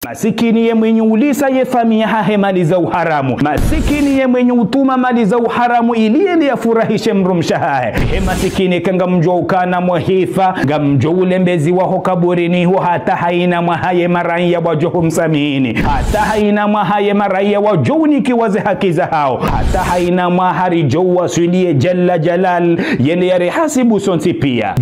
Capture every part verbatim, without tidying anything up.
Masikini ye mwenye ulisa ye famiyi yahahe mali za uharamu. Masikini ye mwenye utuma mali za uharamu ili yende yafurahishe mdrumshe wahahe. He masikini ka ngamdjuao ukana mwahifa, ngamdjo ulembeziwa ho kaburini ho hata haina mwaha ye maraiya wadjo humsamihini. Hata haina mwaha ye maraiya wadjo unikiwa ze haki zahao. Hata haina mwaha ridjo uwaswiliye Jalla Jalal, yende yarihasibu sontsi piya.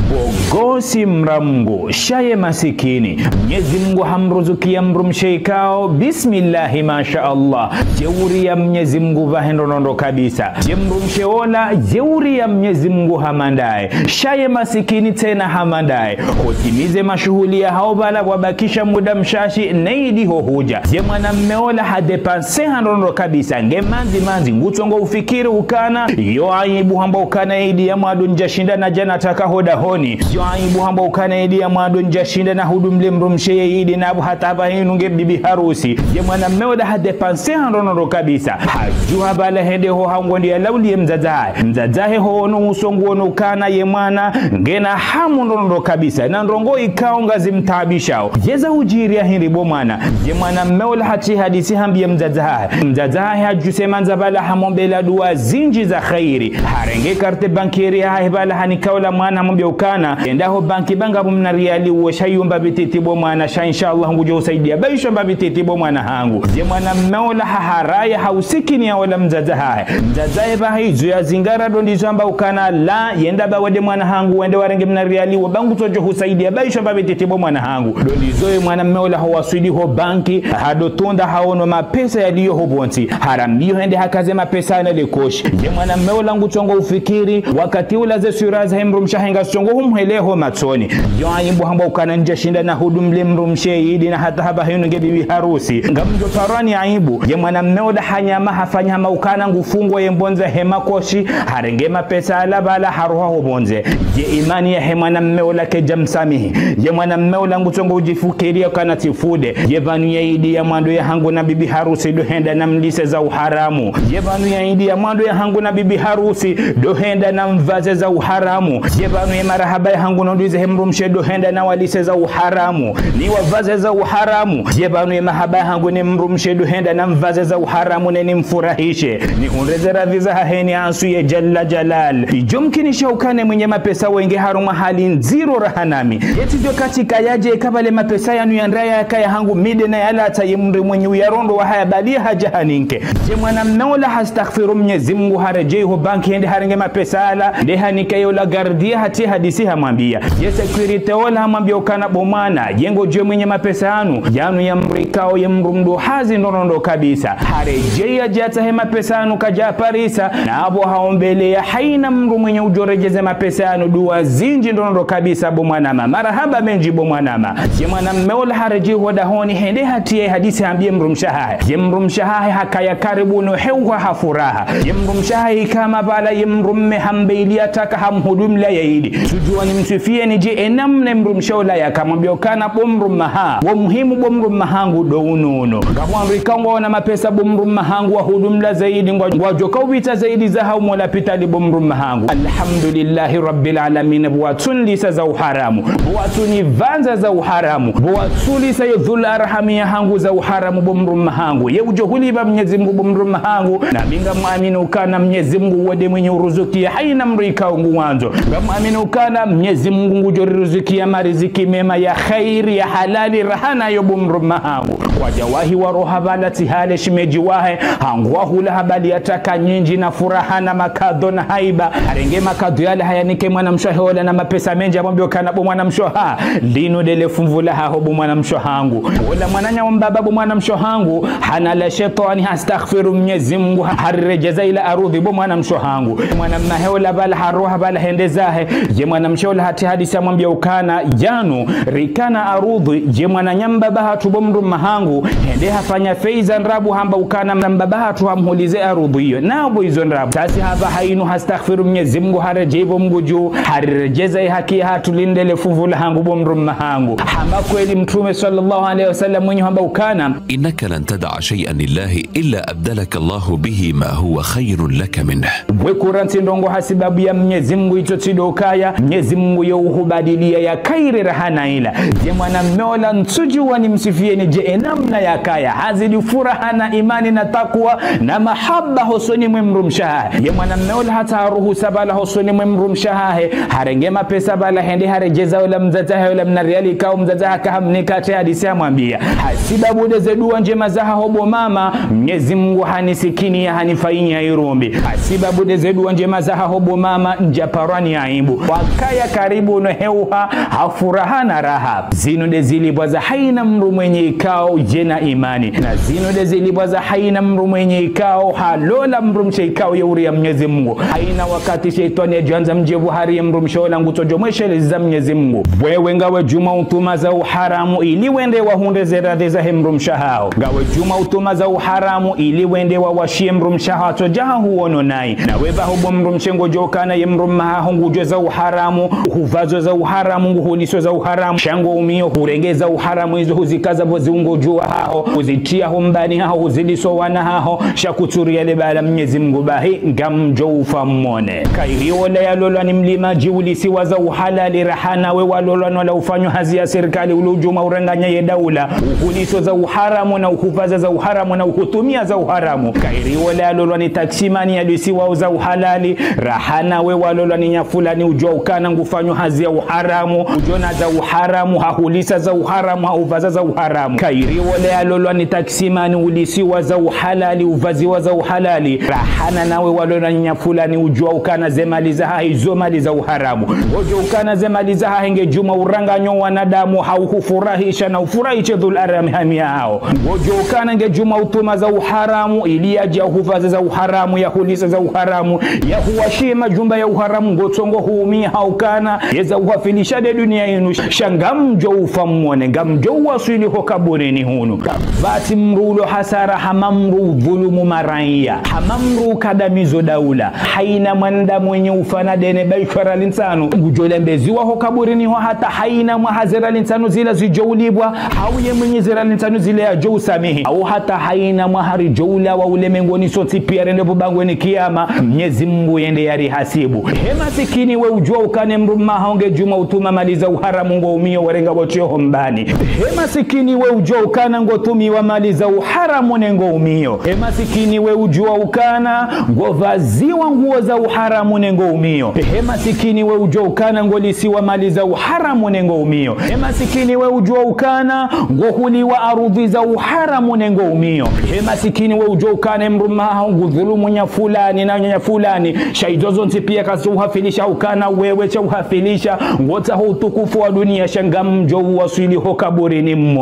Bogosi mdra Mngu, sha ye masikini. Mnyezi Mngu hamruzukiya mdrumshe ikao, bismillahi, masha Allah. Jeuri ya Mnyezi Mngu pvahe ndrondrondro kabisa. Ye mdrumshe ola, jeuri ya Mnyezi Mngu hama ndaye. Sha ye masikini tsena hama ndaye. Hutimize mashuhuli yahao pvala pvwabakisha muda mshashi, ne idi ho hudja. Ye mwanamme ola hadépenser ha ndrondrondro kabisa. Nge mandzimandzi, ngutsongo ufikiri ukana, yo aibu hamba ukana idi ya mwando ndjashinda nadja nataka ho dahoni. Yo aibu hamba ukana idi ya mwando ndjashinda nahudumle mdrumshe ye idi na pvo hata pvahanu nge bibi harusi. Ye mwanamme ola hadépenser ha ndrondrondro kabisa. Hadjuha pvala hende ho hangu ndi yalauliye mdzadze wahe. Mdzadze wahe ho ono uso nguono ukana ye mwana ngena hamu ndrondrondro kabisa. Na ndrongoo ikao ngazimtaabishao. Yeza udjiriya hindri bo mwana. Ye mwanamme ola hatsi hadisi hambiye mdzadze wahe. Mdzadze wahe hadjuse mandza pvala hamombeleya dua zindji za kheiri. Harenge carte bancaire yahahe pvala hanika ola mwana hamwambiya ukana, enda ho banki ba ngapvo mna riali uwo sha yumba pvi titi bo mwana sha inshallah ngudjo usaidiya. Ba isho mba pvi titi bo mwana hangu. Ye mwanamme ola haharaya ha usikini ya ola mdzadze wahe. Mdzadze wahe pvahe izo yazingara ndo ndizo hamba ukana la, yenda ba wende mwana hangu, wende warenge mna riali uwo ba ngutsodjo husaidiya. Ba isho mba pvi titi bo mwana hangu. Ndo ndizo ye mwanamme ola ho waswili ho banki, hado tunda haono mapesa yaliyo ho pvontsi. Harambiyo hende hakaze mapesa yanu le koshi. Ye mwanamme ola ngutsongo ufikiri, wakati ula ze sura zahe mdrumshe wahe ngazitsongo humhwelea ho matsoni. Yo aibu hamba ukana ndjashinda nahudumle mdrumshe idi na hata pvahanu nge bibi harusi. Ngamdjo parwa ni aibu. Ye mwanamme ola hanyama hafanya hama ukana ngufungo ye mbondze he makoshi. Harenge mapesa yala pvala haroha ho pvondze. Ye imani yahe mwanamme ola kedja msamihi. Ye mwanamme ola ngutsongo udjifikiriya ukana tsifude. Ye pvanu ye idi ya mwando ya hangu na bibi harusi ndo henda namlise za uharamu. Ye pvanu ye idi ya mwando ya hangu na bibi harusi ndo henda nampvaze za uharamu. Ye pvanu ye marahaba ya hangu no nduze he mdrumshe ndo henda nawalise za uharamu. Niwapvaze za uharamu. Ye pvanu ye mahaba ya hangu ne mdrumshe ndo henda nampvaze za uharamu ne nimfurahishe. Nihundre ze radhi zahahe ni ansu ye Jalla Jalal. Idjo mkinisha ukana mwenye mapesa wenge harumwa hali ndziro raha nami. Yetsi djo katika yadje eka pvale mapesa yanu yandraya yakaya hangu mi nde nayalatsa ye mdru mwenye uyarondowa haya bali hadja haninke. Ye mwanamme ola hastaghfiru Mnyezi Mngu haredjei ho banki hende harenge mapesa yala, nde hanika ye ola gardien hatsi hadisi hamwambiya. Ye sécurité ola hamwambiya ukana bo mwana, ye ngodjuwe mwenye mapesa yanu, yanu ya mdru ikao ye mdru mdru hazi ndrondrondro kabisa. Haredjei yadje yatsahe mapesa yanu kadja parisa, na pvo haombeleya haina mdru mwenye udjo redjeze mapesa yanu dua zindji ndrondrondro kabisa bo mwanama. Marahaba mendji bo mwanama. Ye mwanamme ola haredjei ho dahoni hende hatiye hadisi hambiye mdrumshe wahahe. Ye mdrumshe wahahe hakaya karibu no heuha ha furaha. Ye mdrumshe wahahe hama pvala ye mdrumme hambe ili yataka hamhudumla ye idi. Tsudjuwa nimswifiye nidje enamna mdrumshe ola yaka hamwambiya ukana bo mdrumme wahangu. Wo muhimu bo mdrumme wahangu ndo unu unu. Ngapvo wandru ikao ngwaona mapesa bo mdrumme wahangu wahudumla ze idi ngwa-, ngwadjoka upvira ze idi zahao mo lapitali bo mdrumme wahangu. Alhamdulillahi Rabbil Alamin bo watsunlisa za uharamu. Bo watsunipvanza za uharamu. Bo watsulisa ye dhul arhami ya hangu za uharamu bo mdrumme wahangu. Ye udjo hulipva Mnyezi Mngu bo mdrumme wahangu. Nami ngamwamini ukana Mnyezi Mngu wo nde mwenye uruzukiya haina mdru ikao nguwandzo. Ngamwamini ukana Mnyezi Mngu ngudjo riruzukiya mariziki mema ya kheiri ya halali raha nayo bo mdrumme wahangu. Kwadjawahi waroha pvala tsi hale shemedji wahe, hangu wahula ha bali yataka nyindji na furaha na makado na haiba. Harenge makado yale hayanike mwanamshe wahe ola na mapesa mendji hamwambiya ukana bo mwanamshe wahangu. Linu ndele fumvu lahaho bo mwanamshe wahangu. Ola mwananya wa mbaba bo mwanamshe wahangu, hana la shetwani hastaghfiru Mnyezi Mngu ha-, hariredjeza ila arudhi bo mwanamshe wahangu. Mwanamme wahe ola pvala haroha pvala hende zahe. Ye mwanamshe ola hatsi hadisi hamwambiya ukana yanu, rikana arudhi, ye mwananya mbaba hatru bo mdrumme wahangu, hende hafanya feiza ndrabo hamba ukana mna mbaba hatru hamhulize arudhi iyo. Na bo izo ndrabo. Sasi hapvaha inu hastaghfiru Mnyezi Mngu haredjei bo Mngu dju, hariredjeza ye haki yahatru linu ndele fumvu lahangu bo mdrumme wahangu. Hamba kweli Mtrume swallallahu alayhi wa sallam mwenye hamba ukana, إنك لن تدع شيئا لله إلا أبدلك الله به ما هو خير لك منه. We kurantsi ndrongo ha sababu ya Mnyezi Mngu itso tsi ndo ukaya, Mnyezi Mngu ye uhubadiliya ya kheiri raha na ila. Ye mwanamme ola ntsudjuwa nimswifiye Fieni dje enamna yakaya, hazidi furaha na imani na takwa na mahaba hosoni mwe mdrumshe wahahe. Ye mwanamme ola hata haruhusa pvala hosoni mwe mdrumshe wahahe, harenge mapesa pvala hende haredjeza ola mdzadze wahahe ola mna riali ikao mdzadze wahahe kahamnika hata hadisi hamwambia. Hasibabu nde ze dua ndjema zahaho bo mama, Mnyezi Mungu hanisikini ya hanifanyia irumbi. Hasibabu nde ze dua ndjema zahaho bo mama, ndjaparwa ni aibu. Wakaya karibu no heuha, ha furaha na raha. Zinu nde zilipvwa za haina mdru mwenye ikao yena imani. Na zinu nde zilipvwa za haina mdru mwenye ikao halola mdrumshe ikao ye uria Mnyezi Mungu. Haina wakati shetwani yadjandza mdjepvu hari ye mdrumshe ola ngutsodjo mwesheleza Mnyezi Mungu. Wewe ngawe djuma utuma za uharamu ili wende wahundre ze radhi zahe mdrumshe wahaho. Ngawe djuma utuma za uharamu ili wende wawashiye mdrumshe wahaho tsodja hahuono nayi. Na we pvaho bo mdrumshe ngodjo ukana ye mdrumme wahaho ngudjo za uharamu, hupvazo za uharamu, nguhuliso za uharamu, sha ngo umio hurenge za uharamu izo huzikaza pvo ziungo dju wahaho, huzitriya ho mbani haho, huziliso wana haho, sha kutsuria le bala Mnyezi Mungu bahi, ngamdjo ufa mmone. Kairi ola yalolwa ni mlimadji ulisiwa za uhalali raha na we walolwa nola ufanyo hazi ya sirikali ule udjuma uranganya ye daula, uhuliso za uharamu na uhupvaza za uharamu na uhutumia za uharamu. Kairi ola yalolwa ni taksimani yalisiwa za uhalali, raha na we walolwa ni nyafulani udjua ukana ngufanyo hazi ya uharamu, udjona za uharamu, hahulisa za uharamu, hahupvaza za uharamu. Kairi ola yalolwa ni taksimani ulisiwa za uhalali, upvaziwa za uhalali, raha na we walolwa ni nyafulani udjua ukana ze mali zahahe izo mali za uharamu. Ngodjo ukana ze mali zahahe nge djuma uranganyo wanadamu, hau hufurahisha na ufurahishe dhul arhami yahaho. Ngodjo ukana nge djuma utuma za uharamu, ili yadje yahupvaze za uharamu, yahulise za uharamu, yahuwashiye majumba ya uharamu, ngotsongo huumi ha ukana, yeza uhafilisha nde dunia inu, sha ngamdjo ufa mmone, ngamdjo uwaswili ho kaburini hunu. Kapvatsi mdru ulo hasara hama mdru udhulumu maraiya, hama mdru ukadamizo daula. Haina mwanadamu mwenye ufa na dene ba ishara lintsanu, ngudjo lembeziwa ho kaburini ho hata haina mwaha ze riali ntsanu zila zidjo ulipvwa, hau ye mwenye ze riali ntsanu zile yadjo usamihi. Hau hata haina mwaha ridjo ulawa ulemenguni sontsi pia rende pvo bangweni kiyama, Mnyezi Mungu yende yarihasibu. He masikini we udjua ukana ye mdrumme wahaho nge djuma utuma mali za uharamu ngo umio warenga wotriyo ho mbani. He masikini we udjua ukana ngotumiwa mali za uharamu ne ngo umio. He masikini we udjua ukana ngovaliwa nguo za uharamu ne ngo umio. He masikini we udjua ukana ngolisiwa mali za uharamu ne ngo umio. He masikini we udjua ukana ngohuliwa arudhi za uharamu ne ngo umio. He masikini we udjua ukana ye mdrumme wahaho ngudhulumu nyafulani na nyafulani. Sha izo zontsi pia kazidjo uhafilisha ukana wewe sha uhafilisha ngotsaho utukufu wa dunia sha ngamdjo uwaswili ho kaburini mmone.